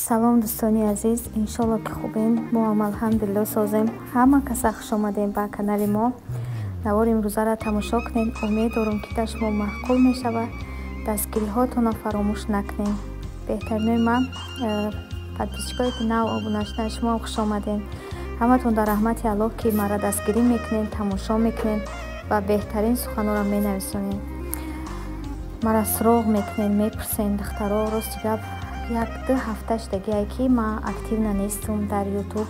Салом, дӯстони азиз, иншолло ки хубен. Мо ҳам алҳамдулилло созем. Ҳама каса хуш омадем ба канали мо. Навори имрӯзаро тамошо кунед. Умед дорам, ки дар шумо маъқул мешавад. Дастгириҳотонро фаромӯш накунед. Беҳтаринои ман, подписчикое ки нав обуна шуданд, шумо хуш омадем. Ҳаматон дар раҳмати Аллоҳ, ки маро дастгирӣ мекунед, тамошо мекунед ва беҳтарин суханҳоро менависонед. Маро суроғ мекунед, мепурсед, духтаро. Рости гап, 1-ду ҳафта шудагие, ки ман активна нестам дар Ютуб.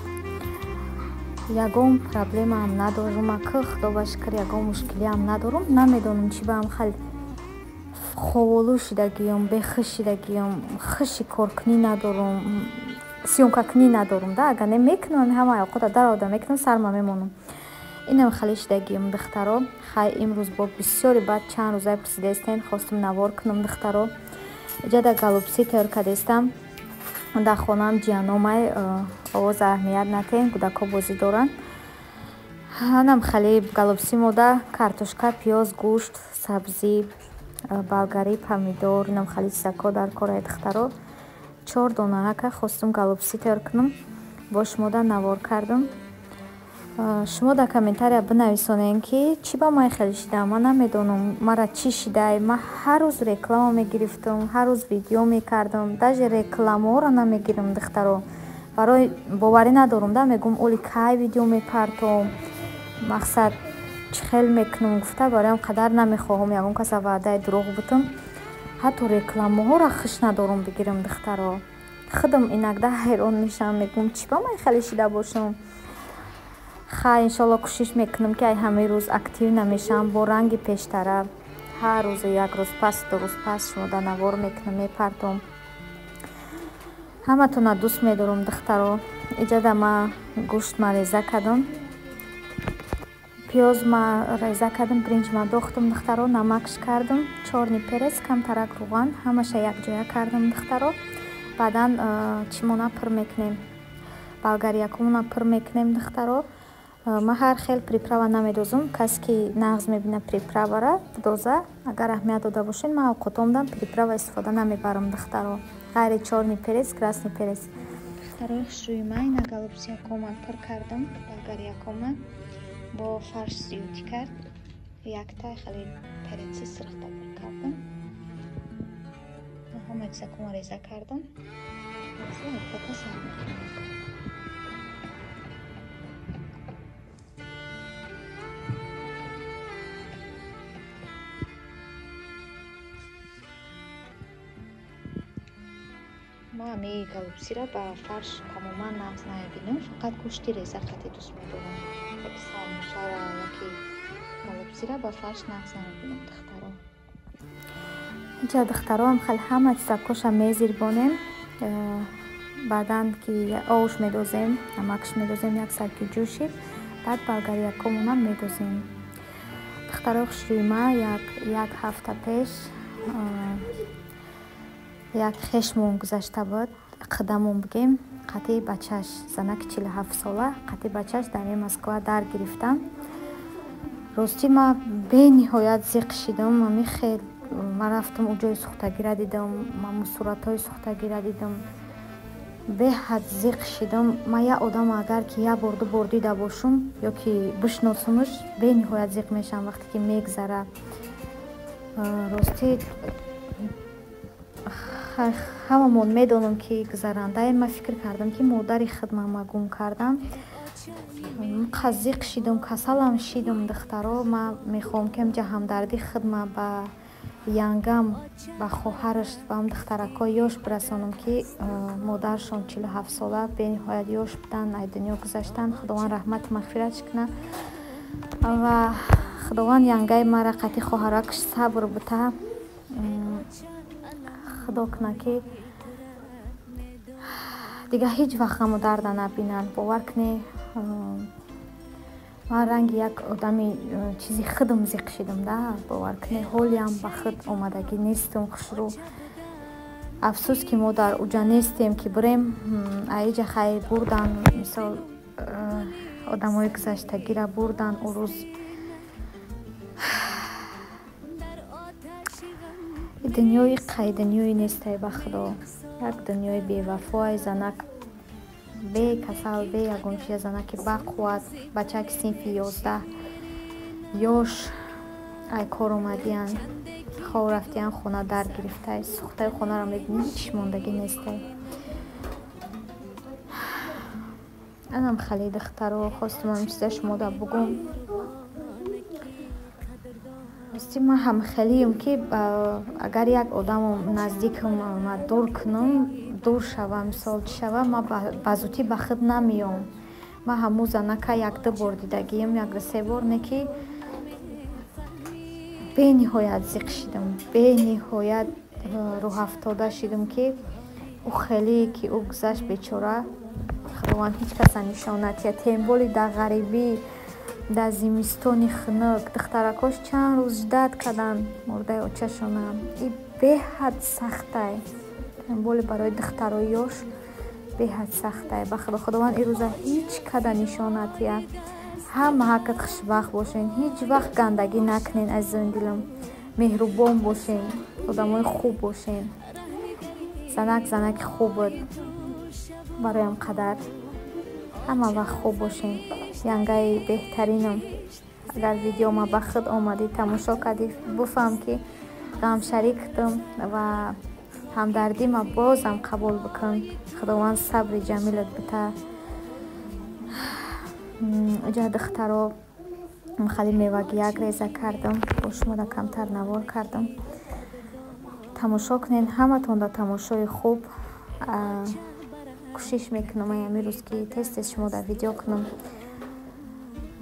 Ягон проблемаам надорум, ака, худо ба шукр, ягон мушкилиам надорум. Намедонам, чӣ ба ам хел ховолу шудагиём, бехуш шудагиём, хуши коркунӣ надорум, съёмкакунӣ надорум да. Агар не мекунам, ҳама авқота дарода мекунам, сарма мемонам. Инам хеле шудагиём, духтаро. Хай, имрӯз бо бисёри баъд чанд рӯза пурсидаистен, хостум навор кунам, духтаро. Иҷа голубцы тайёр кардастам. Дар хонаам ҷияномай, овоз аҳамият натен, кӯдакҳо бозӣ доранд. Анам хеле голубцы мода картошка, пиёз, гӯшт, сабзӣ, болгарӣ, помидор, инам хеле чизако дар кораи, духтаро. Чор дона ака хостум голубцы тайёр кунам, бо шумода навор кардам. Шумо дар комментария бинависонед, ки чӣ ба ман хеле шидам. Ман намедонам, мара чӣ шидай. Ман ҳар рӯз реклама мегирифтам, ҳар рӯз видео мекардам, даже рекламаҳоро намегирам, духтаро. Барои боварӣ надорам да, мегӯм, оли кай видео мепартом, мақсад чӣ хел мекунам гуфта, бароям қадар намехоҳам ягон каса ваъдаи дурӯғ бутам. Ҳатто рекламаҳоро хуш надорам бигирам, духтаро. Худам инакда ҳайрон мешавам, мегӯм, чӣ ба ман хеле шида бошам. Хай, иншолло, кӯшиш мекунам, ки ай ҳамаи рӯз активна мешавам бо ранги пештара. Ҳар рӯзу як рӯз пас, 2 рӯз пас шумода навор мекунам, мепартом. Ҳаматона дӯст медорам, духтаро. Иҷада ма гӯшт ма реза кардам, пиёз ма реза кардам, бринҷ ма дохтам, духтаро, намакш кардам, чёрный перец, камтарак рӯған, ҳамаша якҷоя кардам, духтаро. Баъдан чимона пур мекунем, болгариякумона пур мекунем, духтаро. Ман ҳар хел приправа намедозам. Касе ки нағз мебина, приправара доза. Агар аҳамият дода бошед, ман овқотомдам приправа истифода намебарам, духтаро, ғайри чёрный перец, красный перец. Духтарои хушрӯи ман, ина голубцыякома пур кардам, болгариякома бо фарш зиёдӣ кард. Якта хеле переци сирхта пур кардам, ҳама чизакома реза кардам. Овқота сар мекунам. Ма ами голубцыра ба фарш тамоман нағз намебинам, фақат гӯшти реза қатӣ дӯст медорам. Яки самбусара, яки голубцыра ба фарш нағз намебинам, духтаро. Инҷа, духтароам, хеле ҳама чизакоша мезирбонем. Баъдан ки овш медозем, намакш медозем, як сар ки ҷӯшид, баъд болгариякомона медозем. Духтарои хушрӯи ма, як ҳафта пеш як хешмон гузашта буд, қидамон бигем, қатъи бачаш, занаки 47-сола, қатъи бачаш дар Москва дар гирифтам. Ростӣ, ма бениҳоят зиқ шидам. Ами хел ма рафтам, у ҷои сӯхтагира дидам, ма суратҳои сӯхтагира дидам, беҳад зиқ шидам. Ма як одам агар ки як бор, ду бор дида бошум ё ки бишносумаш, бениҳоят зиқ мешавам вақте ки мегзара. Ростӣ, ҳамамон медонам, ки гузарандаем. Ман фикр кардам, ки модари худма ма гум кардам. Зиқ шидам, касалам шидам, духтаро. Ман мехоҳам, ки ҳамҷа ҳамдарди худма ба янгам, ба хоҳараш, ба ҳам духтаракҳои ёш бирасонам, ки модаршон 47-сола бениҳоят ёш буданд, ай дунё гузаштанд. Худованд раҳмати мағфиратш кунад ва Худованд янгаи мара қатъи хоҳаракш сабр бута. Худо кунад, ки дигар ҳеҷ вақт ғаму дарда набинанд. Бовар кунед, ман ранги як одами чизи худам зиқ шидам да. Бовар кунед, ҳолиам ба худ омадагӣ нестам хушрӯ. Афсӯс, ки мо дар уҷа нестем, ки бирем аиҷа. Хайр, бурдан, мисол, одамои гузаштагира бурдан ӯ рӯз. Дунёи қай дунёе нестай, ба Худо. Як дунёи бевафоай занак, бекасал, бе ягон чиза, занаки бақувват, бачаки синфи 11 ёш, ай кор омадиян, хоб рафтиян, хона дар гирифтай, сухтаи хонаро мебинӣ, ҳеч мондагӣ нестай. Анам хеле, духтаро, хостум ҳамин чиза шумода бугум. Рости ман ҳам хелиюм, ки агар як одамом наздикам ма дур кунам, дур шава, мисол чӣ шава, ман ба зудӣ ба худ намеём. Ман ҳамун занака як-ду бор дидагием, як се бор, не ки бениҳоят зиқ шидам, бениҳоят рӯҳафтода шидам, ки ӯ хеле ки ӯ гузашт бечора. Худованд ҳеҷ каса нишон натиҳад, тем более дар ғарибӣ, дар зимистони хунук. Духтаракош чанд рӯз ждать карданд мурдаи очашона. И беҳад сахтай, тем более барои духтарои ёш беҳад сахтай. Ба худо, Худованд ин рӯза ҳеҷ када нишон натиҳад. Ҳама ҳаққат хушбахт бошен, ҳеҷ вақт гандагӣ накунен, азизони дилам, меҳрубон бошен, одамои хуб бошен. Занак занаки хуб буд, бароям қадар ҳама вақт хуб бошен. Янгаи беҳтаринам, агар видеома ба худ омадӣ, тамошо кардӣ, буфаҳм, ки ғамшарикатам ва ҳамдардима бозам қабул бикун. Худованд сабри ҷамилат бита. Иҷа, духтаро, хеле мевагияк реза кардам, бо шумода камтар навор кардам, тамошо кунен. Ҳаматонда тамошои хуб. Кӯшиш мекунам ай ҳамин рӯз, ки тез тез шумода видео кунам.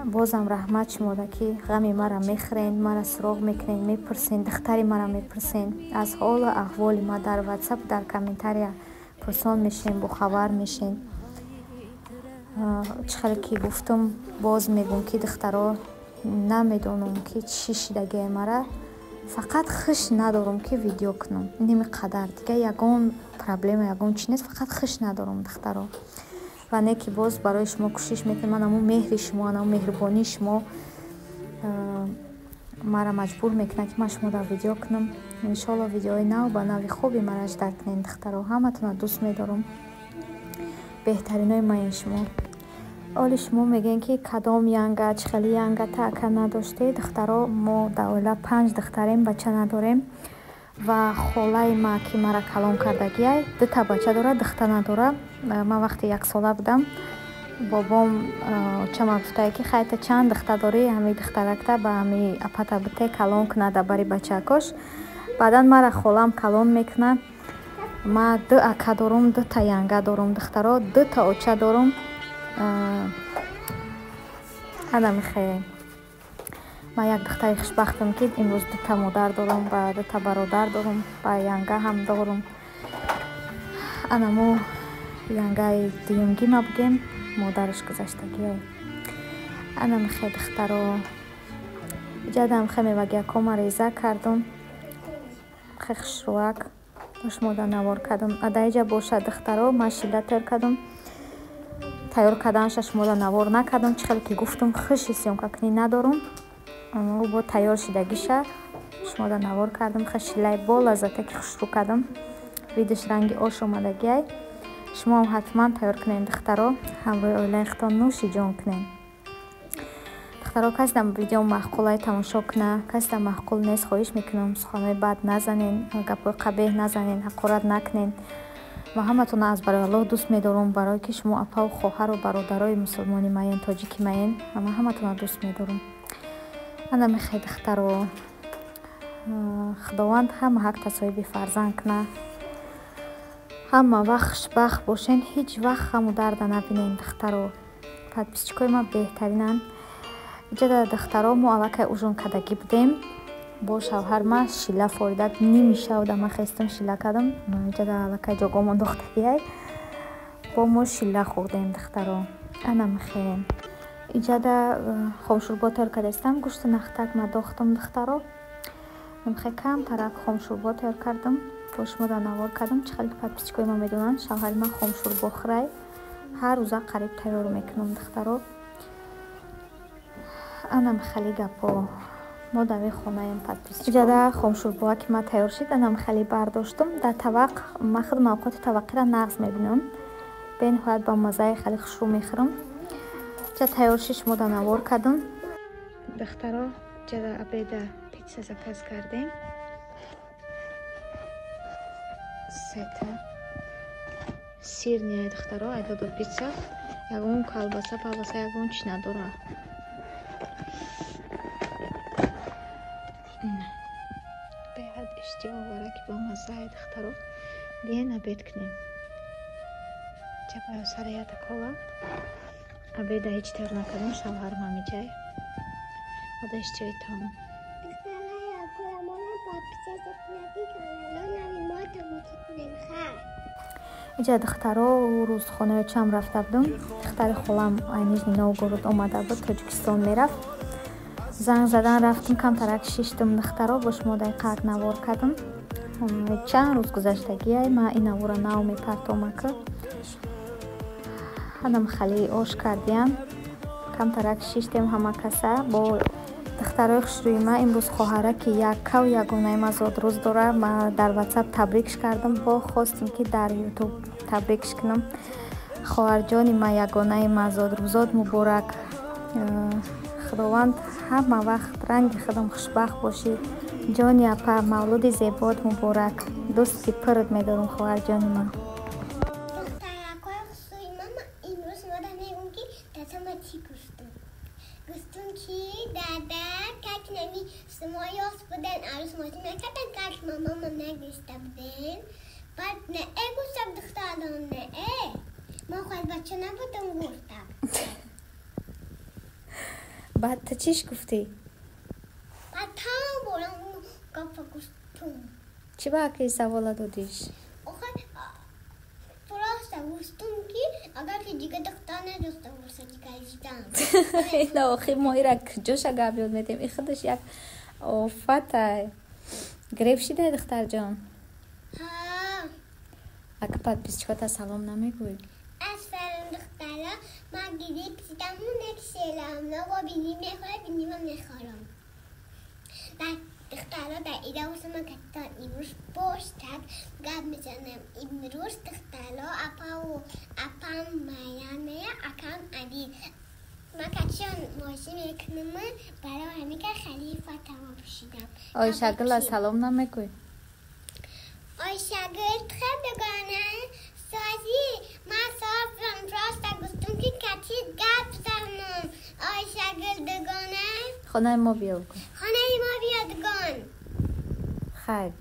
Бозам раҳмат шумода, ки ғами мара мехӯрен, мара суроғ мекунен, мепурсен, духтари мара мепурсен, аз ҳолу аҳволи ма дар ватсап, дар комментария пурсон мешен, бохабар мешен. Чӣ хеле ки гуфтум, боз мегӯм, ки духтаро, намедонам, ки чӣ шидагиае мара, фақат хуш надорам, ки видео кунам. Ними қадар дига ягон проблема, ягон чӣ нест, фақат хуш надорам, духтаро. Ва не ки боз барои шумо кӯшиш мекунам. Ман ҳамун меҳри шумо, анамун меҳрубонии шумо мара маҷбур мекунад, ки ман шуморо видео кунам. Иншоалло, видеои нав ба нави хуби мара ждать кунед, духтаро. Ҳаматонро дӯст медорам, беҳтаринои маен шумо. Оли шумо мегӯем, ки кадом янга, чӣ хели янга та ака надоштед? Духтаро, мо дар оила панҷ духтарем, бача надорем. Ва холаи ма, ки мара калон кардагиай, дута бача дорад, духта надорад. Ман вақте яксола будам, бобом очама гуфтае, ки хайта чанд духта дорӣ, ҳамин духтаракта ба ҳамин апата бите, калон кунад дар бари бачаакош. Баъдан мара холам калон мекунад. Ма ду ака дорум, дута янга дорум, духтаро, дута оча дорум. Анамихе, ман як духтари хушбахтам, ки имрӯз дута модар дорам ва дута бародар дорам ва янга ҳам дорум. Анаму янгаи дуюмгима бугем, модараш гузаштагиай. Анамихе, духтаро, иҷадам хе мевагиякома реза кардум, хе хушрӯак бо шумода навор кардам. Адаиҷа бошад, духтаро, ман шила тайёр кардам. Тайёр карданаша шумода навор накардам, чӣ хеле ки гуфтум, хуши съёмка кунӣ надорум. Бо тайёр шидагиша шумода навор кардам. Хе шилаи бо лаззате ки хушрӯ кардам, видиш, ранги ош омадагиай. Шумоам ҳатман тайёр кунед, духтаро, ҳамроҳи оилаи худтон нӯши ҷон кунед. Духтаро, касе дар видео маъқулай, тамошо куна, касе дар маъқул нест, хоҳиш мекунам, суханҳои бад назанен, гапҳои қабеҳ назанен, ҳақорат накунен. Ва ҳаматонро аз барои Аллоҳ дӯст медорам, барое ки шумо апаву хоҳару бародарои мусулмони маен, тоҷики маен, ва ман ҳаматонро дӯст медорам. Ана мехе, духтаро, Худованд ҳама ҳақта соҳиби фарзанд куна. Ҳама вақт хушбахт бошен, ҳеҷ вақт ғаму дарда набинен, духтаро. Подписчикои ман беҳтаринанд. Иҷада, духтаро, мо аллакай ужин кардагӣ будем бо шавҳар. Ман шила форида, ними шавда ман хестам, шила кардам. Иҷада аллакай ҷогомон дохтагиай, бо мо шила хӯрдем, духтаро. Ана мехе, иҷада хомшӯрбо тайёр кардаистам, гӯшти нахтак ма дохтам, духтаро. Мехе камтарак хомшӯрбо тайёр кардам, бо шумо дар навор кардам. Чӣ хеле ки подписчикои ма медонанд, шавҳари ман хомшӯрбо хӯрай, ҳар рӯза қариб тайёр мекунам, духтаро. Анам хеле гапо. Мо дар хонаем подписчик. Иҷода хомшӯрбоа ки ма тайёр шид, анам хеле бардоштум. Дар тавақ ма худ мавқоти таваққиро нағз мебинам. Бениҳоят ба маззаи хеле хушрӯ мехӯрам. Ҷа тайёр шид, шумо дар навор кардам. Духтаро, ҷада обеда пицца заказ кардем. Сета сирния духтаро, айдодо пицца. Ягон колбаса, палбаса, ягон чи надора. Беҳад иштиҳоовара ки ба маззаи духтаро. Биен обед кунем. Чапаю сара ята кола. Обеда ҳеҷ тайёр накардем, шавҳарам ҳамиҷай. Ода иштиҳои таом. Иҷа духтаро рӯз хонаи чам рафта будам. Духтари холам ай Нижний Новгород омада буд, Тоҷикистон мерафт. Занг задан рафтам, камтарак шиштам духтаро, бо шумо дақиқак навор кардам. Чанд рӯз гузаштагиай, ма ин навора нав мепартомака. Ҳанам хали ош кардиям. Камтарак шиштем ҳама каса бо духтарои хушрӯи ма. Имрӯз хоҳара ки яккав ягонаи ма зодрӯз дора, ма дар WhatsApp табрикш кардам, бо хостем ки дар YouTube табрикш кунам. Хоҳарҷони ма ягонаи ма зодрӯзот муборак. Худованд ҳама вақт ранги худам хушбахт бошӣ. Ҷони апа, мавлуди зебоат муборак. Дӯсти пирт медорам хоҳарҷони ма. Духтаракҳои хушрӯи ма, имрӯз мода мегӯм ки дадама чӣ гуфтум. Гуфтум ки дада как нами шумо ёс буден, арӯс мошин накардан, как мамама нагирифта буден. Баъд не э гуфтам духтарон, не э. Ман худ бача набудам гуфтам. Баъд ту чиш гуфтӣ? Баъд там борам гапа гуфтум. Чӣ ба аки савола додиш? Охир просто гуфтум ки агар ки дига духтар надошта боша дигар жидам. Ина охир мо ира куҷоша гап ёд медиҳем? И худаш як офатай. Гирифт шидай духтарҷон? Ҳа. Ака подписчикота салом намегӯй? Ассалом духтара, ман гирифт шидаму некшелам. Ного бини мехӯрад, бинимам мехӯрам. Духтара дар ида бошам, ман катта имрӯз боштак гап мезанам. Имрӯз духтара апаву апам Майям мея, акам Адил. Ман катшон мошин мекунам, барои ҳамин ка халифа тамом шидам. Ойшагула салом намегӯй? Ойшагул тхе дугона созӣ, ман софам просто гуфтум ки кати гап занам. Ойшагул дугона хонаи мо биё. Хонаи мо биё дугон. Хайр.